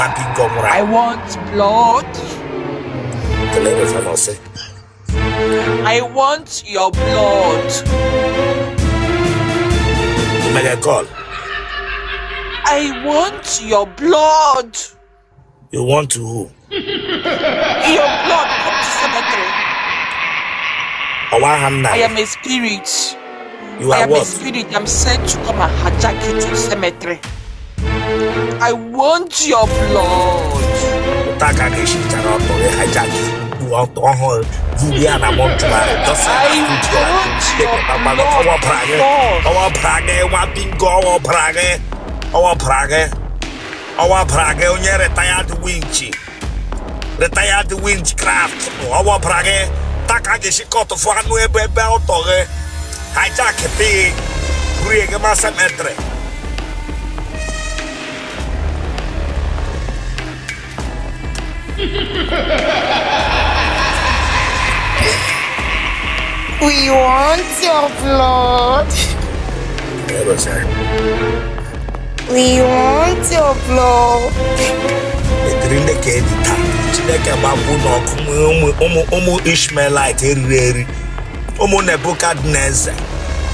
Nwa bingo nwụrụ I want blood. Kelee Rosa na ọsị. I want your blood. Imege call. I want your blood. You want to who? Your blood come to cemetery. Ọwa aha nna I gị. am a spirit. You I are am a what? spirit. I'm sent to come and hijack you to cemetery. I want your blood. Ụta aka ga-eshichara ọtọ gị hijack gị ọtọ ọhụrụ vubi ya na mortuary dọsa I na studio want your ọwa blood ọbara gị first. ọwa ọbara gị nwa bingo ọwa ọbara gị ọwa ọbara gị ọwa ọbara gị onye retired winch retired winchcraft ọwa ọbara gị taka ga-esi kọtụfụ anụ ebe ebe ọtọ gị hijack pị buru gị ma cemetery. We want your blood. We want your blood. Etiri ndị ka edi taa Chineke gbakwu n'ọkụ ụmụ ụmụ Ishmaelite eriri eri ụmụ Nebukadneza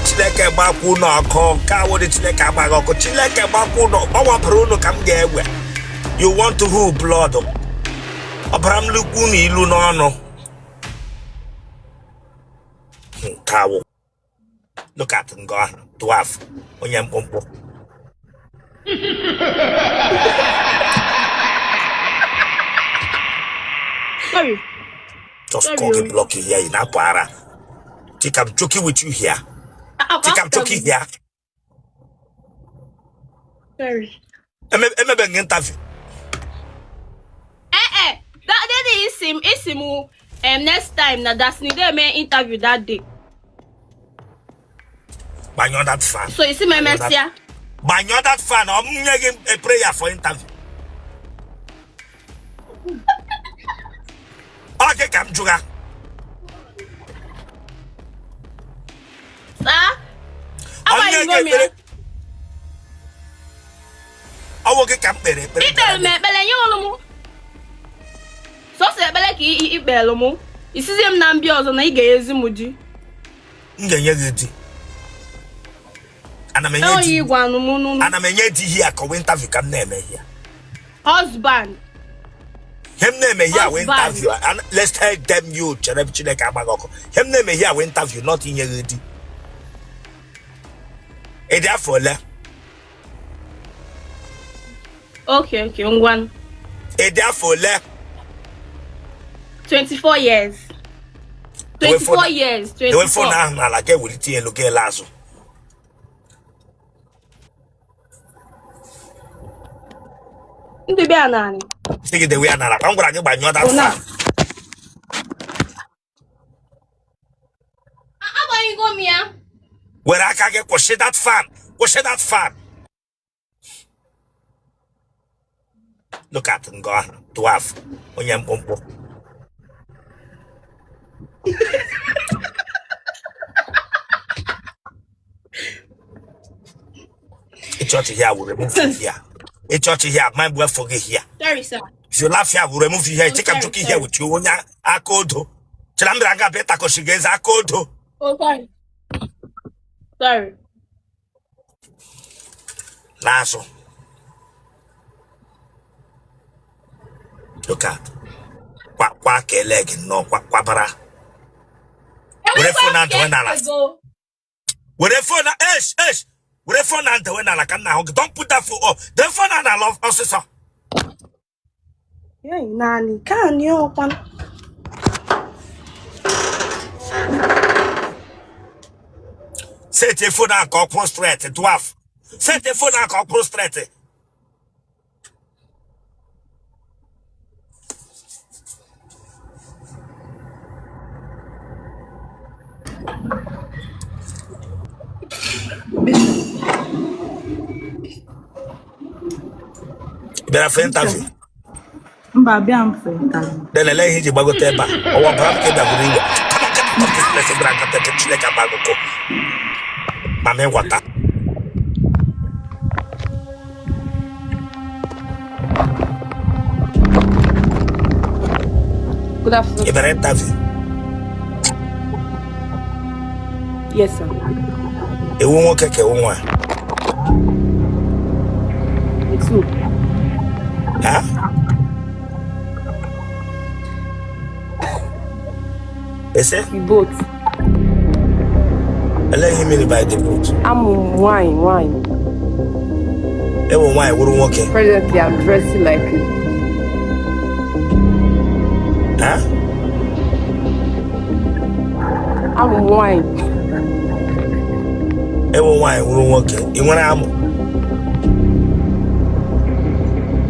Chineke gbakwu n'ọkụ ka awụdị Chineke agbaghị ọkụ Chineke gbakwu n'ọkụ ọ wapụrụ unu ka m ga-ewe. You want to who blood? Ọbara m lukwu na ilu n'ọnụ. Nke awụ. Look at ngo ahụ, dwarf, onye mkpụmkpụ. Sorry. Just Sorry, call the oh. block here ị na-apụ ara. Think I'm joking with you here. Think I'm joking here. Sorry. Emebeghị interview. Eh eh. That day isi m isi m next time na that's ni dey mee interview that day. Gbanyụọ that fan. So isi m emesịa. Gbanyụọ that fan. Ọ m nye gị a prayer for interview. Ọ gị ka m jụga. Sir. Ọ nye gị ekpere. Ọ wụ gị ka m kpere ekpere. Ikpere m ekpere nye ọlụ m. Sọsọ ekpere ka ikpere m. Isizie m na mbịa ọzọ na ị ga-enyezi m di. M ga-enye gị di. Ana m enye di. Igwe anụ m n'ụlọ. Ana m enye di here ka ọ wụ interview ka m na-eme here. Husband. Ihe m na-eme here wụ interview. Let's tell them you chere Chineke agbaghị ọkụ. Ihe m na-eme here wụ interview, not inye gị di. Ị dị afọ ole? Okay, okay, ngwanụ. Ị dị afọ ole? 24 years. 24 years, 24. Dewe phone ahụ n'ala ka ewelite elu ka ele azụ. Ndị bịa naanị. Sị gị dewe ya n'ala, ka m gwara gị gbanyụọ that fan. Agbanyego m ya. Were aka gị kwụsị that fan, kwụsị that fan. Look at ngo ahụ, dwarf, onye mkpụmkpụ. Ịchọọchị here will remove you here. Ịchọọchị here, mind well for gị here. Sorry, sir. If you laugh here, will remove you here. Oh, Think I'm sorry, joking here sorry. with you. Onye aka odo. Chere m bịara nga bịa takoshi gị eze aka odo. Oh, sorry. Sorry. N'azụ. Look at. Kwa kwa kelee gị nnọọ kwa kwabara. Were phone ahụ dewe n'ala. Were phone esh esh. Were phone ahụ dewe n'ala ka m na-ahụ gị. Don't put that phone up. Dewe phone ahụ n'ala ọsịsọ. Yay, naanị ka anyị ọkwa. Set phone ahụ ka ọ kwụrụ straight, dwarf. Set phone ahụ ka ọ kwụrụ straight. Ị bịara for interview? Mba, abịa m for interview. Then ele ihe iji gbagote ebe a ọwa bara m ka ị bịagoro iwe. Come on, get out of this place. Ị bịara nga bịa Chineke agbagoko ma m ịghọta. Good afternoon. Ị bịara interview? Yes, sir. Ị wụ nwoke ka ị wụ nwaanyị? Two. Ha? Ese? We both. Elee ihe mean by the both? I'm nwanyị nwanyị. Ị wụ nwaanyị wụrụ nwoke. Presently, I'm dressing like a Ha? I'm nwanyị. Ị wụ nwaanyị wụrụ nwoke. Ị nwere amụ?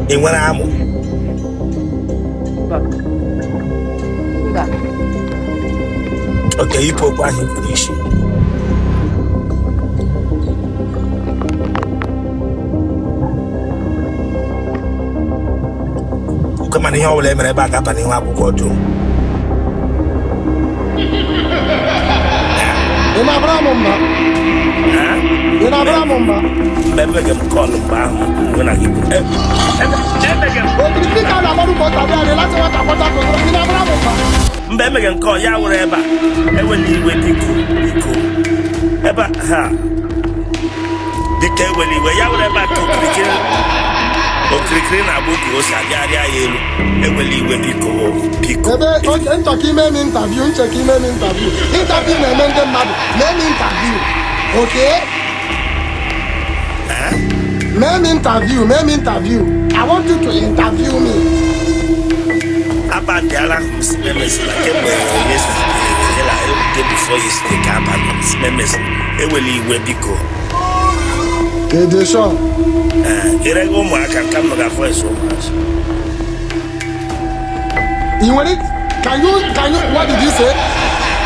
Ị nwere amụ? Mba. Mba. Okay, yipụ okpu ahụ i kpu n'isi. Kwe mana ihe ọ bụla e mere ebe a ga-aba n'ihu akwụkwọ dum. Ị na-abara m mba? Ị na-abara m mba? Mgbe emeghe m call mgbe ahụ mgbe na gị emeghe m Okirikiri ka a na-agbaru ka ọta bịa láti nwata kwọta kụzụrụ. Ị na-abara m mba? Mgbe emeghe nke ọ ya wụrụ ebe a, ewela iwe, biko, biko, ebe a ha biko, ewela iwe, ya wụrụ ebe a ka okirikiri okirikiri na-agba ukwu ose abịarịa ya elu. Ewela iwe, biko, biko. Ebe oke nchọ ka ime m interview, nche ka ime m interview. Interview na-eme ndị mmadụ. Mee m interview. Okay? Mee m interview, mee m interview. I want you to interview me. Abandịala m si memesila kemgbe yesterday, la day before yesterday ka abalị m si memesila. Ewela iwe, biko. Ede sure. Ee, erego ụmụaka ka m nọ ga voice ụmụazị. Ị nwere can you what did you say?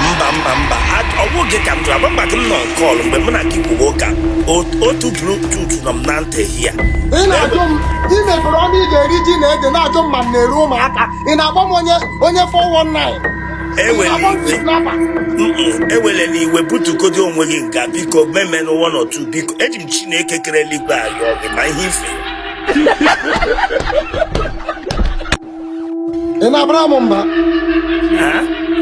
Mba, mba, mba. Ọ bụ gị ka m jụrụ agba mgba gị. M nọ call mgbe mụ na gị kwugo ụka. Otu Bluetooth nọ m na ntị hia. Ị na-ajụ m, ị mepere ọnụ ị ga-eri ji na ede, na-ajụ m ma m na-ere ụmụaka. Ị na-akpọ m onye 419. Ị Ewela na-akpọ m iwe. kidnapper. Ewelena iwe, butukodi onwe gị nga, biko. Memenụ one or two, biko. Eji m Chineke kere eluigwe ayọ gị ma ihe ife. Ị na-abara m mba? Ha?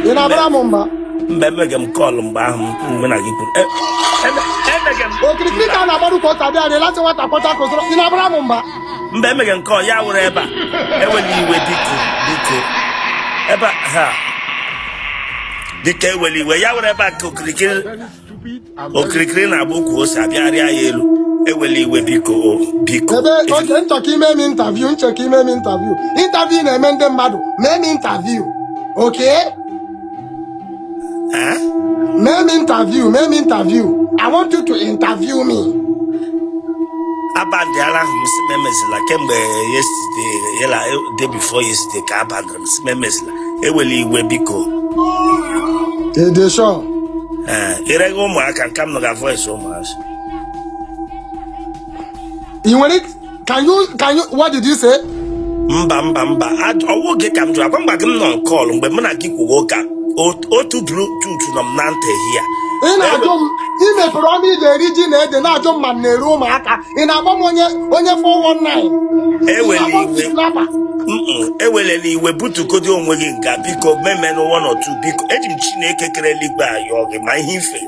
Ị na-abara m mba? Mgbe emeghe m call mgbe ahụ mgbe na gị kwuru emeghe m Okirikiri ka a na-agbaru ka ọta bịa láti nwata kwọta kụzụrụ. Ị na-abara m mba? Mgbe emeghe nke ọ ya wụrụ ebe a, ewela iwe, biko, biko, ebe a ha biko, ewela iwe, ya wụrụ ebe a ka okirikiri okirikiri na-agba ukwu ose abịarịa ya elu. Ewela iwe, biko, biko. Ebe oke nchọ ka ime m interview, nche ka ime m interview. Interview na-eme ndị mmadụ. Mee m interview. Okay? Ha? Mee m interview, mee m interview. I want you to interview me. Abandịala m si memesila kemgbe yesterday, la day before yesterday ka abandịrị m si memesila. Ewela iwe, biko. Ede sure. Ee, erego ụmụaka ka m nọ ga voice ụmụazị. Ị nwere can you what did you say? Mba, mba, mba. Ọwụ gị ka m jụrụ agwa mgba gị. M nọ call mgbe mụ na gị kwugo ụka. Otu Bluetooth nọ m na ntị hia. Ị na-ajụ m, ị mepere ọnụ ị ga-eri ji na ede, na-ajụ m ma m na-ere ụmụaka. Ị na-akpọ m onye 419. Ị Ewela na-akpọ m iwe. kidnapper. Ewelena iwe, butukodi onwe gị nga, biko. Memenụ one or two, biko. Eji m Chineke kere eluigwe ayọ gị ma ihe ife.